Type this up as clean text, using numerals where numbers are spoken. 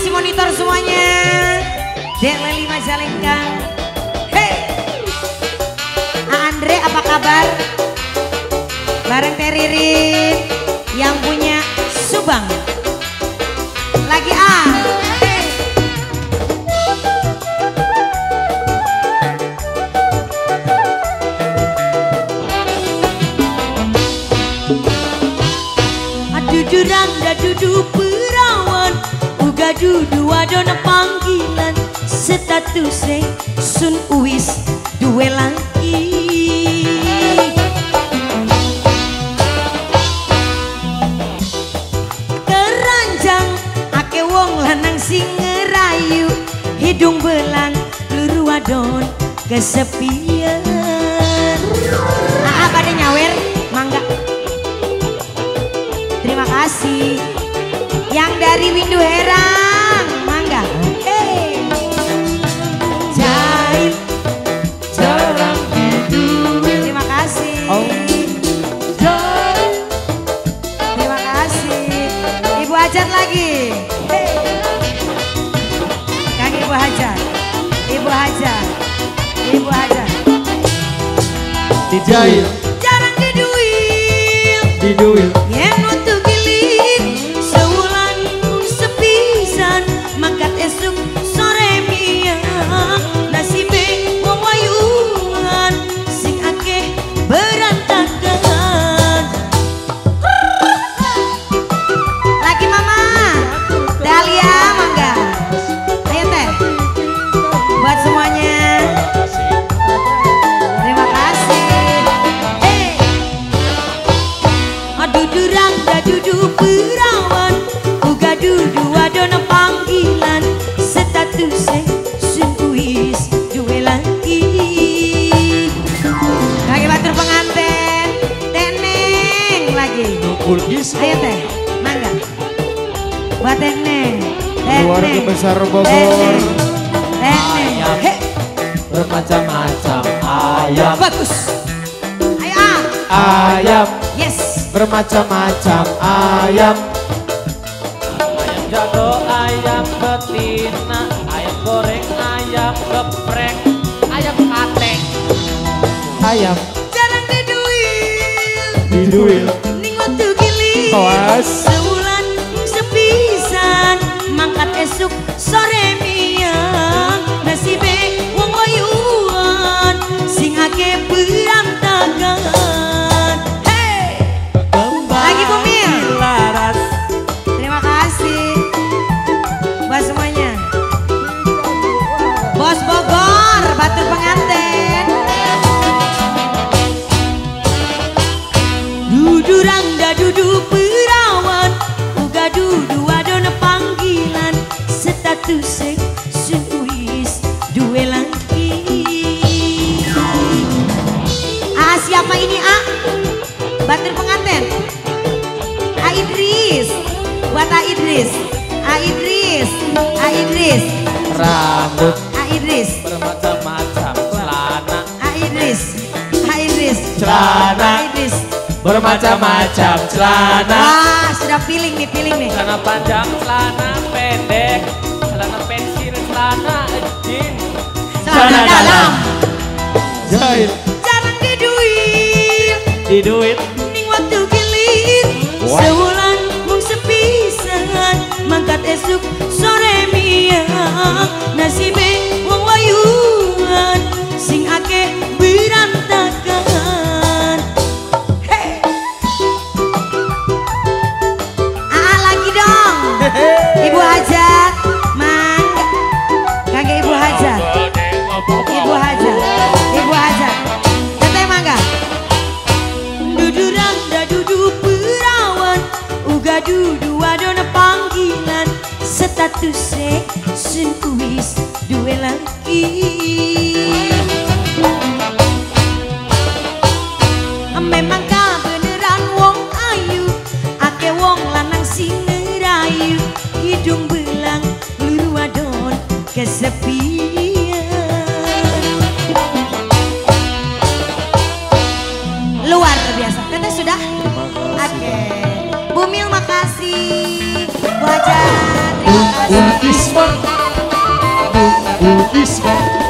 kasih monitor semuanya. Dek Leli Majalengka. Hey. Andre apa kabar? Bareng Teririn yang punya Subang. Lagi A. Hey. Aduh durang dudu perawan, uga dudu wadon panggilan, status sun uwis duwe laki. Keranjang ake wong lanang sing ngerayu, hidung belang luru wadon kesepian. Aa pada nyawer mangga. Terima kasih. Yang dari Windu Herang, mangga. Hey. Jahil, jarang diduit. Terima kasih. Oh. Jahil. Terima kasih. Ibu Hajat lagi. Hey. Kang Ibu Hajat. Ibu Hajat. Ibu Hajat. Dijahil. Jarang diduit. Diduit. Esuk sore miang nasibe wong wayuan sing akeh berantakan. Lagi mama Dahlia mangga. Ayo teh buat semuanya. Terima kasih. Hey. Aduh durang dudu perawan, uga dudu wadon panggilan, status sun wis duwe laki. Lagi batur pengantin Teneng lagi. Ayo teh mangga buat Teneng. Keluarga besar Bogor. Teneng. Ayam bermacam-macam ayam. Bagus. Ayo ayam. Yes. Bermacam-macam ayam. Ayam jago, ayam betina, ayam goreng, ayam geprek, ayam kateng. Ayam jarang diduil. Diduil. Ning wektu giling. Awas. Sewulan sepisan mangkat esuk sore miang nasibe wong wayuan sing akeh berantakan. Hey. Lagi Bumil. Terima kasih buat semuanya. Bos Bogor, batur pengantin. Dudu rangda dudu perawan, uga dudu wadon panggilan, status sun wis duwe laki. Ah siapa ini A? Batur pengantin. A Idris, buat A Idris. A Idris, A Idris. Rambut A Idris. Bermacam-macam celana. A Idris, A Idris. Celana. A Idris. Bermacam-macam celana. Wah, sudah feeling nih, feeling nih. Celana panjang, celana pendek, celana pensil, celana jeans, celana dalam. Jahil. Jarang diduit. Diduit. Ning waktu gilir, sewulan mung sepisan, mangkat esuk sore miang, nasibe wong wayuan sing akeh berantakan. Hey. Aa lagi dong. Ibu Hajat, mangga. Kakek Ibu Hajat. Ibu Hajat. Ibu Hajat. Teteh mangga. Dudu rangda dudu perawan, uga dudu wadon panggilan, status sun wis duwe laki. Memang beneran wong ayu, akeh wong lanang sing ngerayu, hidung belang luru wadon kesepian. Luar biasa. Teteh sudah? Oke. Bumil makasih. Bu Hajat, terima kasih. Disco.